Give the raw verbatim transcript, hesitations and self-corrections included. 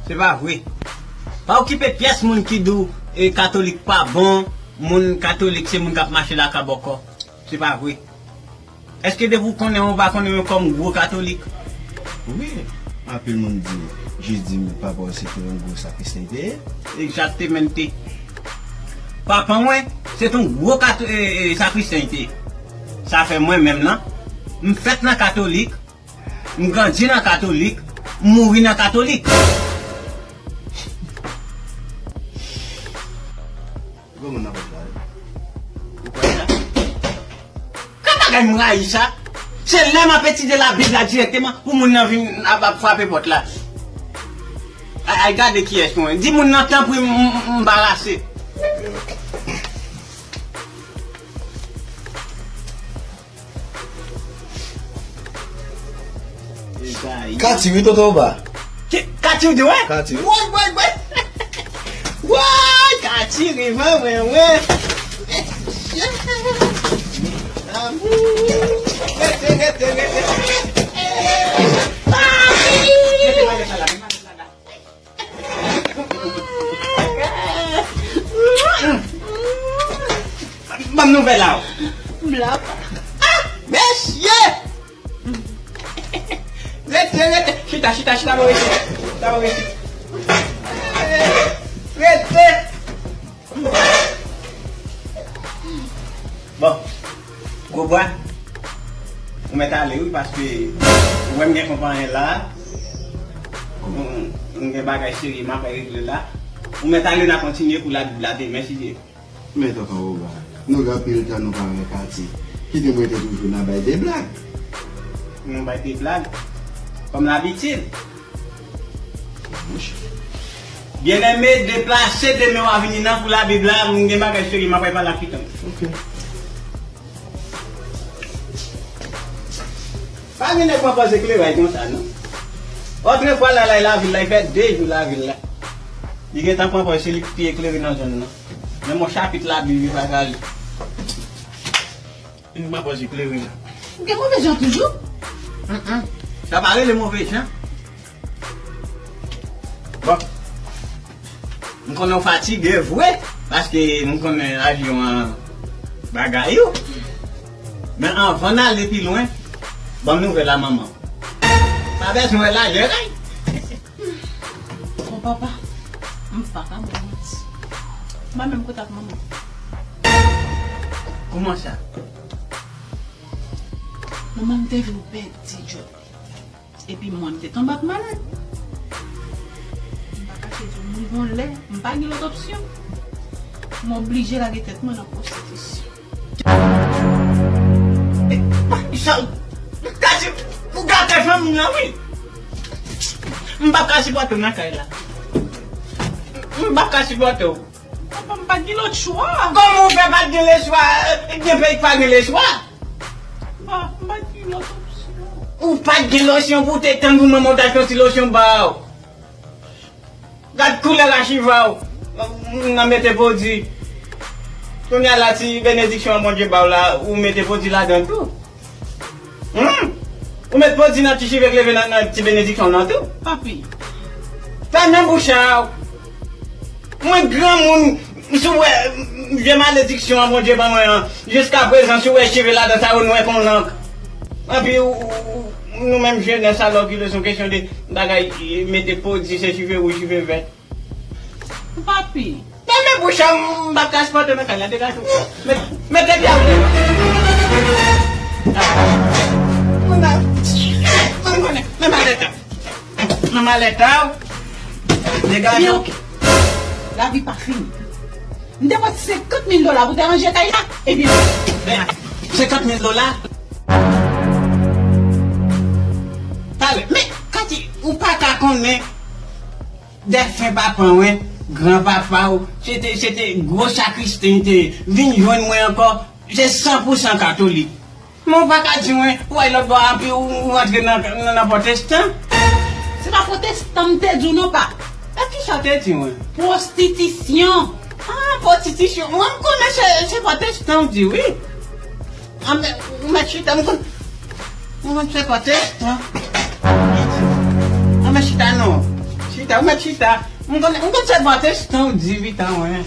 Se pa vre. Pa okipe pyès moun ki di w, e, katolik pa bon, moun katolik se moun k ap mache lakabòkò. Se pa vre. Èske depi w konnen w, ou pa konnen mwen kòm gwo katolik? Wi, anpil moun di, jis di m papa w se te yon gwo sakristen li te ye. Egzaktemente. Papa mwen, se te yon gwo kato-, e, e, sakristen li te ye. Sa fè mwen menm nan, m fèt nan katolik, m grandi nan katolik, m mouri nan katolik. Gwo moun nan pòt la wi. Ou kwè sa? Ka bagay m rayi sa. Se lè m ap etidye Labib la dirèkteman pou moun nan vin ap, ap frape pòt la. Ay, ay, gade kiyès mwen. Di moun nan tanpri m, m, m anbarase. Kati, wi, tonton Oba. Ki, Kati, ou di, wè? Kati. Woy, woy, woy. Woy, Kati, rive, wè, wè. Mesye. Damou. Rete, rete, rete. Papi. Ban m nouvèl la. M la. Ah, mesye! Rete, rete. Chita, chita, chita, bò isit. Chita, bò isit. Rete. Bon. Gwo bwa. Ou mèt ale wi, paske ou wè m gen konpayi la. M, m gen bagay serye m ap regle la. Ou mèt ale, n a kontinye kou la, la demen, si Dye vle. Men tonton Oba, nou gen anpil tan nou pa wè Kati. Kite mwen te toujou nan bay de blag. Nou bay de blag. Kòm labitid. Byeneme, deplase, demen w a vini nan kou Labib la, m gen bagay serye m ap pale ak pitit ou. Ok. Pa gen nèg pran pòz ekleray konsa, non. Otrefwa, la, la, lavil la, li fè de jou lavil la. Li gentan pran pòz, se li ki pi eklere nan zòn nan. Men yon chapit Labib, li pa ka li. Li pran pòz eklere la. Ou gen move jan toujou? Mm, mm. Sa pa rele move jan. Bon. M konnen w fatige vre, paske m konnen avyon an bagay ou. Men anvan n ale pi lwen, ban m nouvèl a manman w. Pa bezwen wè lajè kay. Bon, papa, m pa ka ba w manti. M pa menm kote ak manman. Kòman sa? Manman m te vin pèdi djòb li. Epi mwen, m te tonbe ak malad. M pa kache di w, m rive yon lè, m pa gen lòt opsyon. M oblije lage tèt mwen nan pwostitisyon. Sa, ou gate, ou gate fanmi an, wi. M p ap ka sipòte w nan kay la. M p ap ka sipòte w. Papa, m pa t gen lòt chwa. Kòman w fè pa t gen lechwa? Gen peyi k pa gen lechwa? Pa, m pa t gen lòt opsyon. Ou pa t gen losyon pou w te tann pou manman w t achte yon ti losyon ba w. Gad koulè rachiva w. Nan mete pwodui. Kounye a la, ti benediksyon an Bondye ba w la, ou mete pwodui ladan l tou. Hmm? Ou met pwodui nan ti chive k leve nan, nan ti benediksyon w nan tou. Papi. Fèmen bouch a w. Mwen granmoun, si w wè vye malediksyon an Bondye ban mwen an, jiskaprezan, si w wè chive ladan sa yo nwè kon lank. Anpi ou, ou, ou, nou menm jenès, alò ki lè se yon kesyon de bagay, mete pwodui, se chive wouj, chive vè. Papi. Fèmen bouch a w, m p ap ka sipòte w nan kay la, degaje w. Met, mete pye a w deyò. Mwen pa, mwen konnen, men malè ta. Nan malèt la, degaje w. Ebyen, oke. Lavi pa fini. M te pot senkant mil dola pou te ranje kay la. Ebyen, men, senkant mil dola? Talè, men, Kati, ou pa ka konnen dèfen papa mwen, granpapa w, se te, se te gwo sakristen li te ye. Vin jwenn mwen ankò, se san pou san katolik. Men w pa ka di mwen, w al lòt bò a, anpi w, w antre nan, nan, nan pwotestan. Se pa pwotestan m te di w non, pa. E kisa w te di mwen? Pwostitisyon. Ah, pwostitisyon. Mwen, m konnen se, se pwotestan w di, wi. Anben, ou mèt chita, m konn, ou konn se pwotestan. Anben, chita non. Chita. Ou mèt chita. M konn, m konn sèvi atestan ou dizuit an, wi.